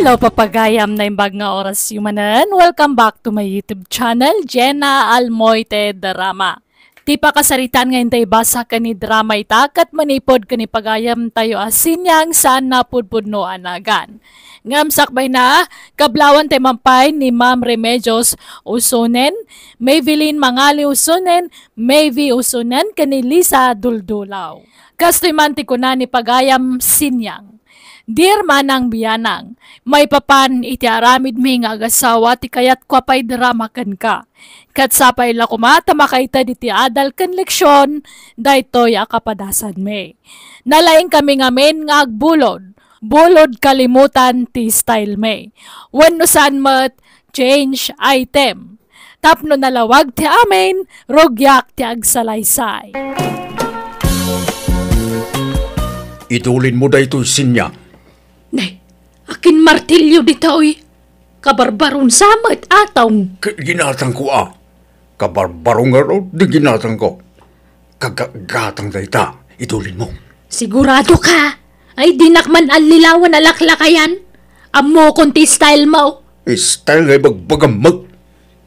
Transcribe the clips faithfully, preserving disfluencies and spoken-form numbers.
Hello, papagayam, naimbag nga orasyo manen. Welcome back to my YouTube channel, Jenna Almoite Drama. Ti pakasaritaan nga intay basa ken ni drama ita ket manipud ken ni pagayamtayo a Sinyang saan a pudpudno a nagan. Ngem sakbayna, kablawantay man pay ni Ma'am Remedios Usonen, Maybelline Mangali Usonen, Mayvi Usonen, ken ni Lisa Duldulaw. Kastoy man ti kuna ni pagayam Sinyang. Dear Manang Bianang, maipapan iti aramidmi nga agasawa ti kayatko a paidrama kenka. Ket sapay la koma ta makaited iti adal ken leksion daytoy a kapadasanmi. Nalaingkami ngamin nga agbulod. Bulod kalimutan ti stylemi. Wenno saan met, change item. Tapno nalawag ti amin, rugiak ti agsalaysay. Idulinmo daytoy, Sinyang. Nay, akin martilyo ditoy? Kabarbaron sa met, Atong. K-, ginatangko a. Kabarbaron ngarud ti ginatangko. Kaga-, gatang dayta, idulinmo. Sigurado ka? Ay, dinak man allilawan a laklakayan. Ammokon ti style mo. Style nga ibagbagam met.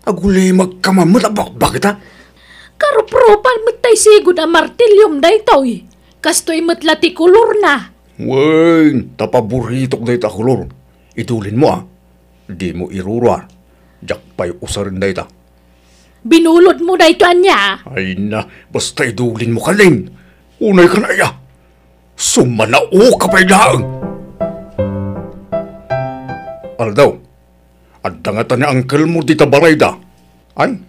Agulimag ka man met a bakbakit, a. Karuprupal met tay sigud a martilyom daytoy. Kastoy met la ti kolorna. Wen, ta paboritok dayta a kolor. Idulinmo, a. Dimo iruruar. Diak pay usaren dayta. Binulodmo daytoy ania? Ay na, basta idulinmo kalin. Unay ka na aya. Sumanaoka pay laeng. Aldaw, adda ngata ni angkelmo dita balayda. Ay,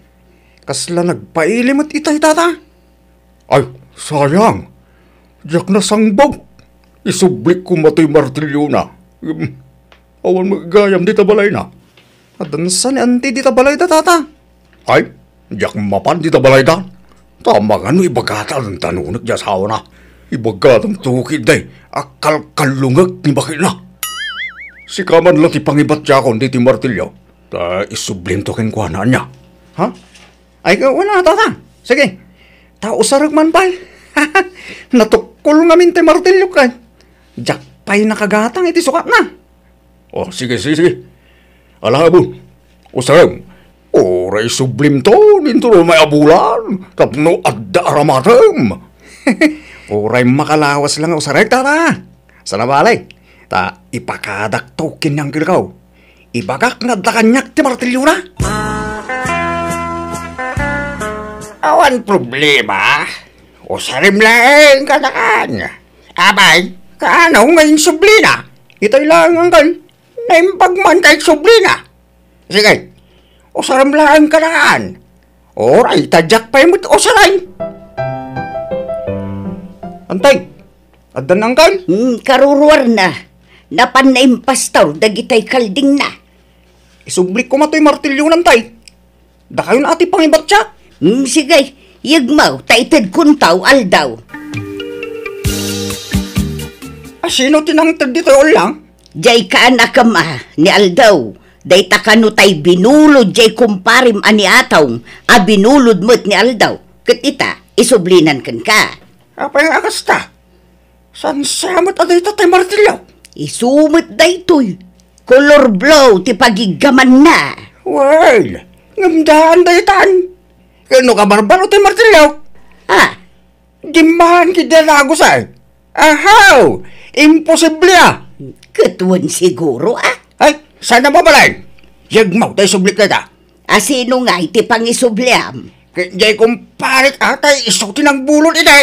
kasla nagpaili met itay, tata? Ay, sayang. Diak nasangbag. Isublik koma toy martilyona. Em, awan met gayam dita balayna. Adda sa ni anti dita balayda, tata? Ay, diak mapan dita balayda. Ta mangano ibagata a dandanunek ti asawana. Ibagata a tukid day a kalkallungek ni baketna. Sika man la ti pangibatiakon ditoy martilyo. Ta isublimto kenkuana, ania? Ha? Ay, ka-, wala, tata. Sige. Ta usarek man pay. Natukkol ngamin ti martilyok, ay. Diak pay nakagatang iti sukatna. O, sige, sige, sige. Alabon. Usarem. Uray isublimto, dinto may abulan. Tapno adda aramatem. Uray makalawas lang usarek, tata. Sana bale. Ta ipakadakto ken ni angkelko. Ibagak nga adda kaniak ti martilyona. Awan problema. Usarem laeng kanakan. Apay, kaano nga insublina? Itay laeng, angkel. Naimbag man ta insublina. Sige, usarem laeng kanakan. Uray, ta diak pay met usaren. Antay, addan angkel? Hmm, karuruarna. Napanna impastor dagitay kaldingna. Isublik koma toy martilyona, tay. Dakayon a ti pangibatiak. Hmm, sige, yegmaw, ta itedkonto, Aldaw. A, sino ti nangted ditoy ullang? Jay kaanakem a ni Aldaw. Dayta kano tay binulod jay kumparem a ni Atong a binulod met ni Aldaw. Ket ita, isublinan kenka. Apay nga kasta? Saan sa met a dayta tay martilyo? Isu met daytoy. Kolor blue ti pagiggamanna. Well, ngem daan daytan. Ken no kabarbaro tay martilyo? Ah, Dimmahan ketdi a naagusay. Ahaw! Imposible a! Ket wen siguro a? Ay, saan a mabalin? Yegmaw ta isublik dayta. A sino ngay ti pangisubliam? Ket jay kumparek a tay isu ti nangbulod idi.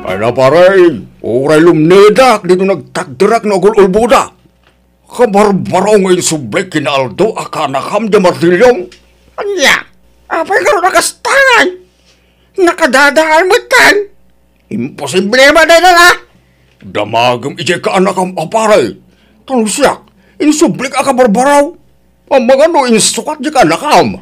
Ay na, pare, uray lumnedak dito nagtagderak no agul-ulboda. Kabarbaro nga insubli ken ni Aldo a kaanakam ti martilyom. Ania? Apay ngarud a kasta ngay? Nakadadaan metten. Imposible met dayta a. Damagem idiay kaanakam a pare. Ta no siak, insublik a kabarbaro. Amangan no insukat diay kaanakam.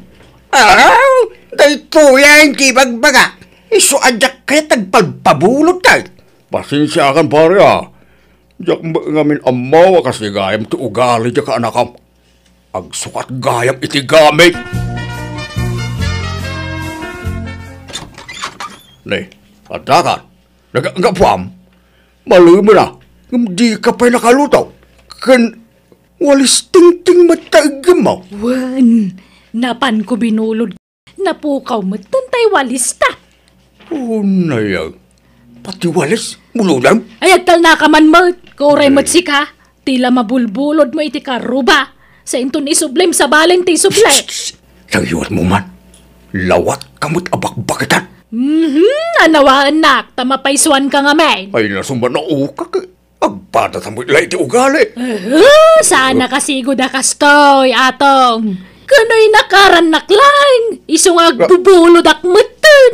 Aw, daytoyen ti ibagbagak. Isu a diak kayat agpalpabulod kay. Pasensiakan, pare, a. Diak met ngamin ammo a kasdi gayam ti ugali ti kaanakam. Agsukat gayam iti gamit. Ne, adda kan? Naganggapuam? Malemen a. Ngem dika pay nakaluto. Ken walis tingting met ta iggemmo. Wen, napanko binulod. Napukaw metten tay walista. Unay, pati walis, bulodem? Ay, agtalnaka man met. Kuray met sika. Ti la mabulbulodmo iti karuba. Sainton isublem, sabalen ti isublem. Psst, psst. Lagiwatmo man. Lawatka met a bakbaketan. Mhm, anawaennak, ta mapaysuanka ngamin. Ay, nasumanok ka, agpadata met la iti ugali. Aha, saan a kasigud a kastoy, Atong. Kanoy nakarannak laeng, isu nga agbubulodak metten.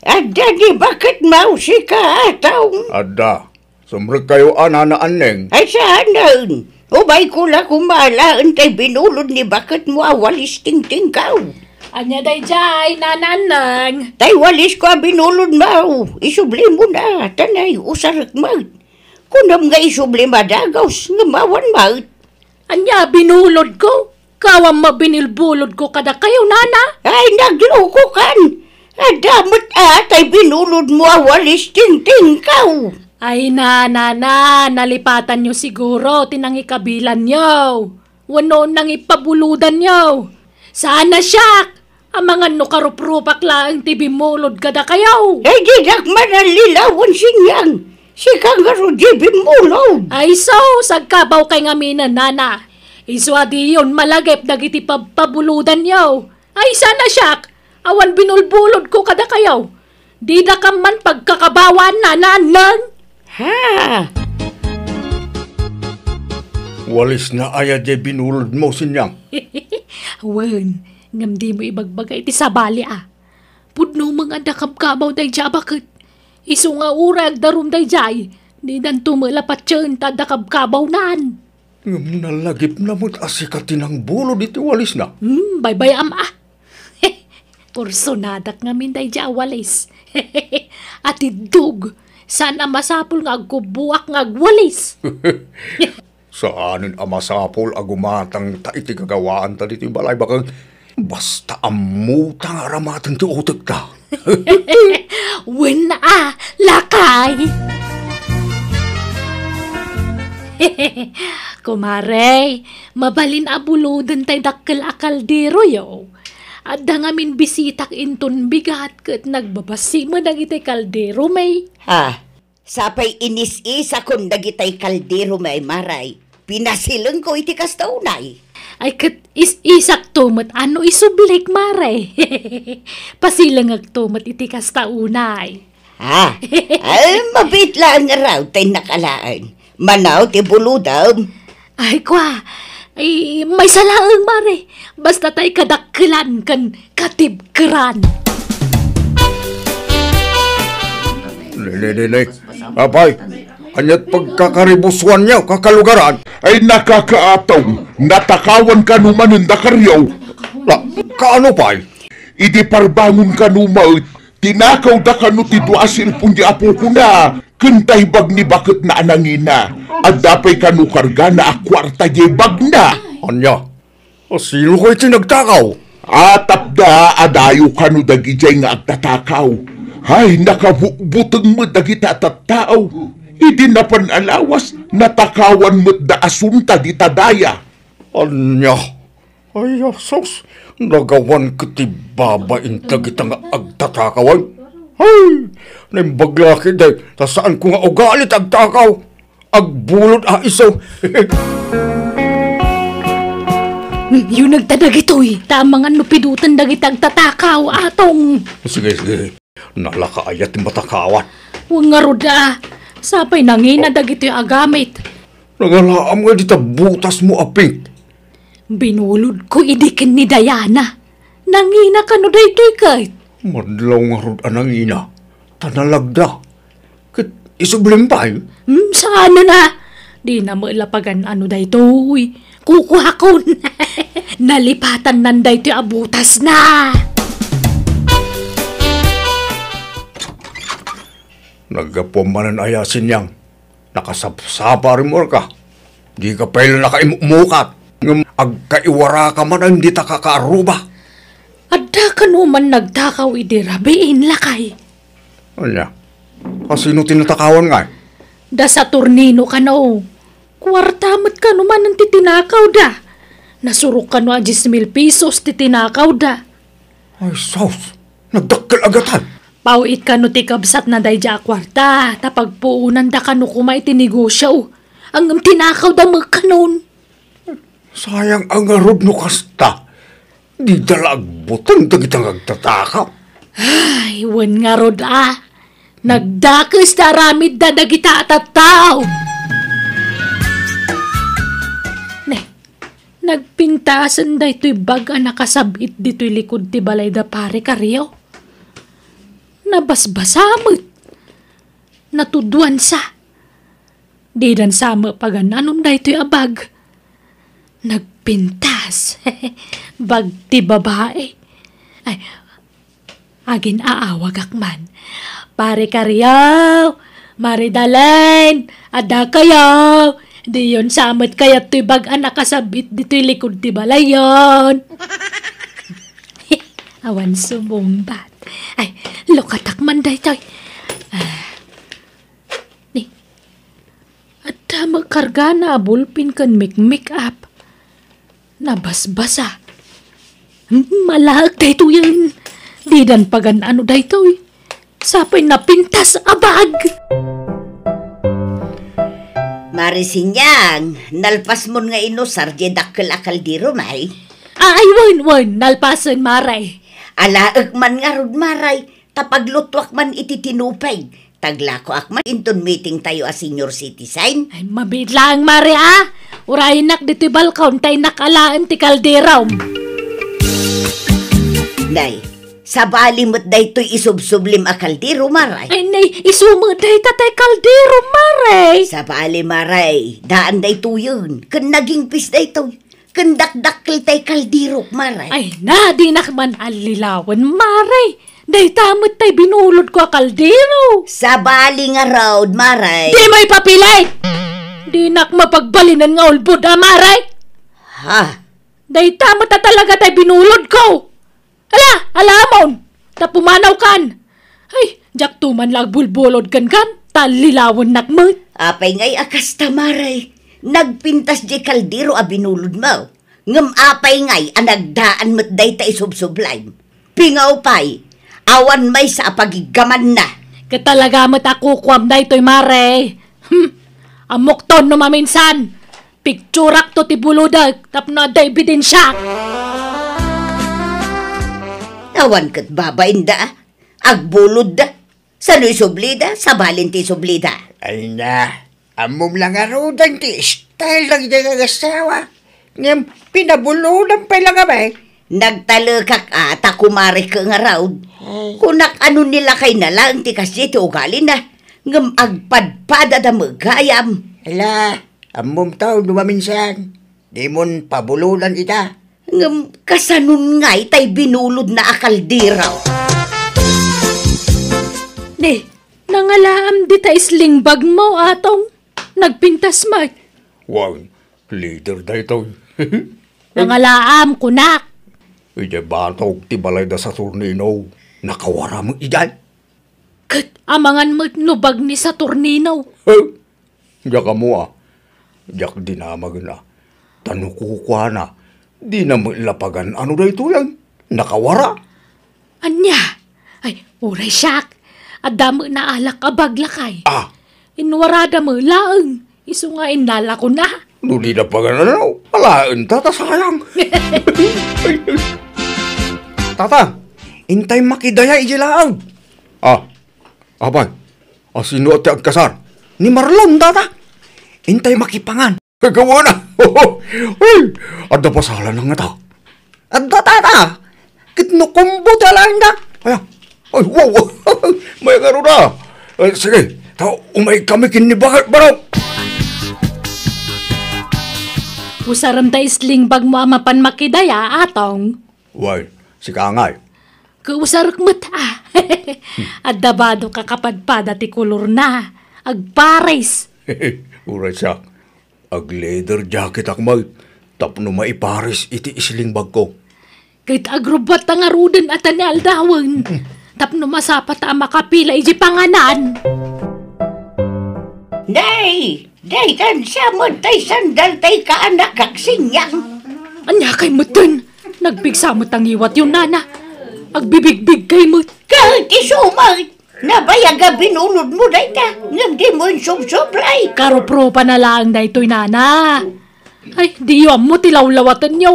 Adda ni baketmo, sika, Atong? Adda. Sumrekkayo a, Nana Anneng. Ay, saanen. Umayko la koma alaen tay binulod ni baketmo a walis tingtingko. Ania daydiay, Nana Anneng? Tay walisko a binulodmo, isublimona, ta nay usarek met. Kunam nga isublem a dagus, ngem awan met. Ania binulodko? Kawam a binulbulodko kadakayo, Nana? Ay, naglukokan! Adda met a tay binulodmo a walis tingtingko. Ay, Nana, nalipatanyo siguro ti nangikabilanyo wenno nangipabulodanyo. Saan a siak! Amangan no karuprupak laeng ti bimmulod kadakayo. Ay, dinak man allilawan, Sinyang. Sika ngarud ti bimmulod. Ay, sus, agkabawkay ngaminen, Nana. Isu a diyon malagip dagiti pabpabulodanyo. Ay, saan a siak, awan binulbulodko kadakayo. Didakam man pagkakabawan, Nana Anneng. Ha? Walisna aya diay binulodmo, Sinyang? Wen, ngem dimo ibagbaga iti sabali a. Pudno met nga adda kabkabaw daydiay a baket. Isu nga uray agdarum daydiay, didanto met la patien ta adda kabkabawnan. Ngem nalagipna met a sika ti nangbulod iti walisna. Hmm, baybay-am a. Kursonadak ngamin daydiay a walis. Atiddog, saan a masapul nga agkubboak nga agwalis. Saanen a masapul a gumatangta iti gagawaanta ditoy balay, baket basta ammota nga aramaten ti utekta. Wen a, lakay! Kumare, mabalin a buloden tay dakkel a kalderoyo. Adda ngamin bisitak inton bigat ket nagbabassit met dagiti kalderomi. Ha? Sapay inis-isakon dagitay kalderomi, Mare. Pinasilengko iti kasta unay. Ay, ket is-isakto met a no isublik, Mare. Pasilengekto met iti kasta unay. Ah, ay, mabiit laeng ngarud tay nakalaan. Mano ti bulodem? Ay, kua. Ay, maysa laeng, Mare. Basta tay kadakkelan ken katibkeran. Ne, ne, ne, ne. Apay, ania't pagkakaribusuanyo, kakalugaran? Ay, nakakaatong, natakawan kano manen dakaryo. La, kaano pay? Idi parbangon kano met, tinakawda kano ti dua a cellphone di apokona, ken tay bag ni baketna a nangina. Adda pay kano kargana a kuarta diay bagna. Ania? A, sino kay ti nagtakaw? Atapda a dayo kano dagidiay nga agtatakaw. Ay, nakabukbuteng met dagita a tattao. Idi napan a lawas, natakawan met da a sunta dita daya. Ania? Ay, a sus, nagawan ket ti babain dagita nga agtatakaw, ay. Ay, naimbag la ketdi, ta saanko nga ugali ti agtakaw. Agbulod a isu. Yunegta dagitoy, ta amangan no pidoten dagiti agtatakaw, Atong. Sige, sige. Nalaka aya ti matakawan. Wen ngarud a, sapay nangina dagitoy a gamit. Nangalaam nga dita butasmo a pink. Binulodko idi ken ni Diana. Nangina kano daytoy ket? Madlaw ngarud a nangina, ta nalagda. Ket isublem pay? Hmm, saanen a. Dina met la pagan-ano daytoy. Kukuakon. Nalipatannan daytoy a butasna. Naggapuam manen aya, Sinyang? Nakasapsapa a rimmuarka. Dika pay la nakaimukmukat. Ngem agkaiwaraka manen dita kakaarruba. Adda kano man nagtakaw idi rabiin, lakay? Ania? Kasino ti natakawan ngay? Da Saturnino kano. Kuarta met kano manen ti tinakawda. Nasurok kano a diez mil pesos ti tinakawda. Ay, sus! Nagdakkel a gatay! Paw-it kano ti kabsatna daydiay a kuarta, ta pagpuonanda kano koma iti negosio. Ngem tinakawda met kanon. Sayang a ngarud no kasta. Dida la agbuteng dagiti nagtatakaw. Ay, wen ngarud a. Nagdakes ti aramidda dagita a tattao. Ne, nagpintasen daytoy bag a nakasab-it ditoy likud ti balay da Pare Kario. Nabasbasa met. Natuduansa. Didan sa met pagan-anon daytoy a bag. Nagpintas. Bag ti babae. Ay, agin-aawagak man. Pare Kario, Mare Dalen, adda kayo. Diyon sa met kayat toy bag a nakasab-it ditoy likud ti balayon. Awan sumungbat. Ay, lukatak man daytoy. Ah. Ni, adda met kargana a bulpen ken make-up. Nabasbasa. Hmm, malaek daytoyen. Didan pagan-ano daytoy. Sapay napintas a bag. Mare Sinyang, nalpasmon nga inusar diay dakkel a kaldero, may? Ay, wen, wen, nalpasen, Mare. Alaek man ngarud, Mare. Ta paglutuak man iti tinupay, taglakoak man inton meeting tayo a senior citizen. Ay, mabiit laeng, Mare, a. Urayennak ditoy balkon ta innak alaen ti kalderom. Nay, sabali met daytoy isubsublim a kaldero, Mare. Ay, nay, isu met dayta tay kaldero, Mare. Sabali, Mare, daan daytoyen, ken nagingpis daytoy. Ken dakdakkel tay kalderok, Mare. Ay na, dinak man allilawen, Mare. Dayta met tay binulodko a kaldero. Sabali ngarud, Mare. Dimo ipapilit! Dinak mapagbalinen nga ulbod a, Mare. Ha? Dayta met a talaga tay binulodko. Ala, alamon! Ta pumanawkan! Ay, diak to man la agbulbulod kenkan, ta allilawennak met. Apay ngay a kasta, Mare? Nagpintas diay kaldero a binulodmo. Ngem apay ngay a nagdaan met dayta isubsublim? Pingaw pay, awan maysa a pagiggamanna. Ket talaga met a kukuam daytoy, Mare. Hmm, ammokton no maminsan. Picturak to ti bulodek tapno adda ebidensiak. Awan ket babainda, a. Agbulodda. Sano isublida? Sabalin ti isublida. Ay na, ammom la ngaruden ti style dagiti agassawa. Ngem pinabulodan pay la kami. Nagtalekak a ta kumarek ngarud. Ay. Kunak a no ni lakayna laeng ti kasdiay ti ugalina. Ngem agpadpadada met gayam. Ala, ammom to no maminsan. Dimon pabulodan ita. Ngem kasanon ngay tay binulodna a kaldero? Ni, nangalaam dita sling bagmo, Atong. Nagpintas met. Wen, leader daytoy. Nangalaam, kunak. Idiay batog ti balay da Saturnino, nakawara met idiay. Ket amangan met no bag ni Saturnino. Huh? Diak ammo a. Diak dinamagen a. Ta no kukuana, dina met la pagan-ano daytoyen. Nakawara. Ania? Ay, uray siak. Adda met naalak a bag lakay. Ah. Inwarada met laeng. Isu nga inlalakon a. No dina pagan-ano, alaenta ta sayang. Tata, intay makidaya idiay laeng. Ah, apay, a sino ti agkasar? Ni Marlon, tata. Intay makipangan. Kagawaan a. Ay, adda pasalan nga ta. Adda, tata. Ket no kumbo ti alaenda. Ay, ay, wow. May ngarud a. Ay, sige, ta umay kami ken ni Bakit Barok. Usarem ta sling bagmo a mapan makidaya, Atong. Wen, sika ngay. Kausarek met, a. Adda badok a kapadpada ti kolorna. Agpares. Uray siak. Ag-leather jacketak met tapno maipares iti sling bagko. Ket agrubbuatta ngaruden a ta ni aldawen. Tapno masapata a makapila iti panganan. Nay, daytan sa met tay sandal tay kaanakak, Sinyang. Ania kay metten? Nagpigsa met a ngiwatyo, nana. Agbibigbig kay met. Ket isu met, nabayag a binulodmo dayta, ngem dimo insubsublay. Karuprupana laeng daytoy, nana. Ay, diyo ammo ti lawlawatenyo.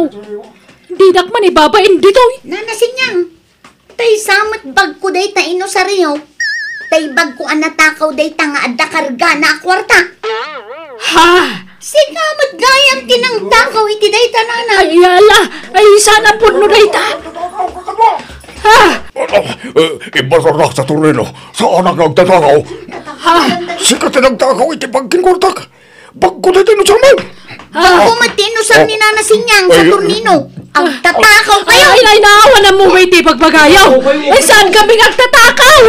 Dinak man ibabain ditoy. Nana Sinyang, tay sa met bagko dayta inusaryo. Tay bagko a natakaw dayta nga adda kargana a kuarta. Ha? Sika met gayam ti nangtakaw iti dayta, nana. Ay, ala. Ay, saan a pudno dayta? Ha? Eh, imbasarnak sa tornino. Saanak nga agtatakaw. Ha? Sika ti nagtakaw iti bag ken kuartak. Bagko dayta inusarmo. Ah. Bagko met ti inusar ni Nana Sinyang sa tornino. Agtatakaw kayo. Ay, ay, naawan mo ba iti pagbagayo? Ay, saan kami nga agtatakaw?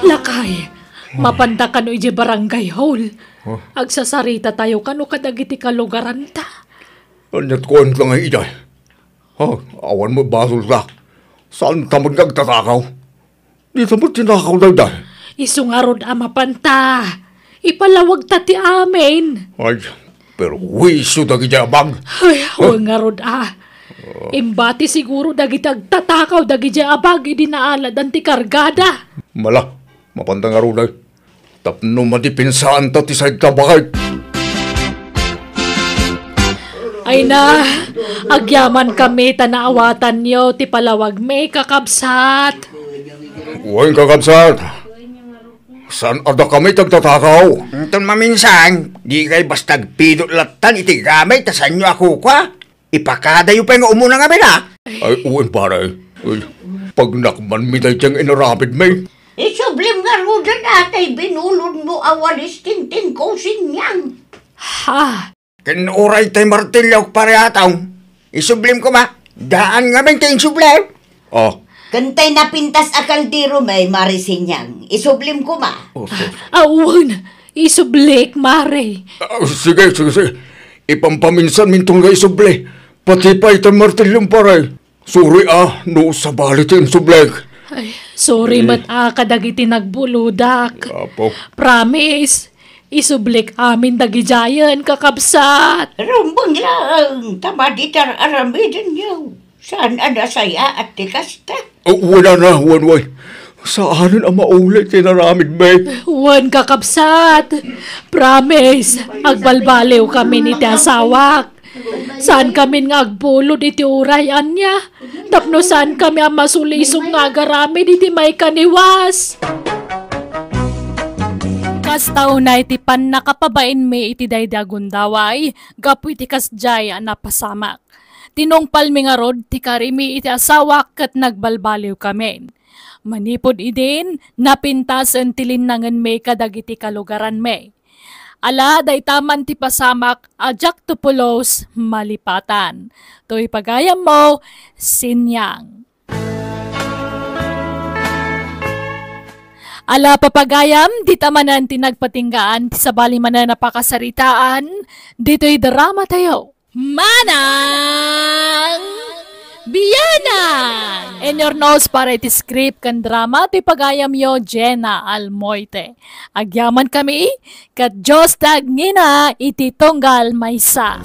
Lakay, mapanda kano iti barangay hall. Huh? Agsasarita tayo kano kadagiti kalugaranta. Aniat kuan ka nga, Iday? Ha? Awan mo basolta. Saan ta met nga agtatakaw? Dita met tinakaw dayta. Isu ngarud a mapanta. Ipalawagta ti amin. Ay, perwisyo dagiti abag. Ay, wen ngarud a. Imbati siguro dagiti agtatakaw dagiti abag idi naaladan ti kargada. Mala, mapanta ngarud ay. Tapno madipensanta ti saydta baket. Ay na, agyaman kami ta naawatanyo ti palawagmi, kakabsat. Wen, kakabsat. Saan a dakami ti agtatakaw? Inton maminsan, dikay basta agpidot lattan iti gamit ta saanyo a kukua. Ipakadayo pay nga umuna ngamin, a? Ay, wen, pare. Ay, pagnakmanmi daytoy nga inaramidmi. Isublim ngaruden a tay binulodmo a walis tingtingko, Sinyang. Ha? Ken uray tay martiliok, pare Ataw. Isublim koma. Daan ngamin ti insubli. Ah. Ken tay napintas a kalderomi, Mare Sinyang. Isublim koma. Oh, sus. Awan, isublik, Mare. Ah, sige, sige, sige. Ipampaminsanmi inton nga isubli. Pati pay tay martiliom, pare. Sorry a, no sabali ti insublik. Ay, sorry met a kadagiti nagbulodak. Apo. Promise, isublik amin dagidiayen, kakabsat. Rumbeng laeng, ta madi ti ar-aramidenyo. Saan a nasayaat ti kasta? Oh, wala na, wen, wen. Saanen a mauli ti inaramidmi. Wen, kakabsat. Promise, agbalbaliwkamin iti asawak. Saan kamin nga agbulod iti uray ania, tapno saan kami a masulisog nga agaramid iti maikaniwas. Kasta unay ti pannakapabainmi iti daydi a gundaway gapu iti kasdiay a napasamak. Tinungpalmi ngarud ti karimi iti asawak ket nagbalbaliwkamin. Manipud idin, napintasen ti linnangenmi kadagiti kalugaranmi. Ala, dayta man ti pasamak a diak to pulos malipatan. Toy pagayammo, Sinyang. Ala, papagayam, dita manen ti nagpatinggaan ti sabali manen a pakasaritaan ditoy drama tayo. Manang Bianang! Inurnos para iti script ken drama ti pagayamyo, Jenna Almoite. Agyaman kami, ket Dios ti agngina iti tunggal maysa.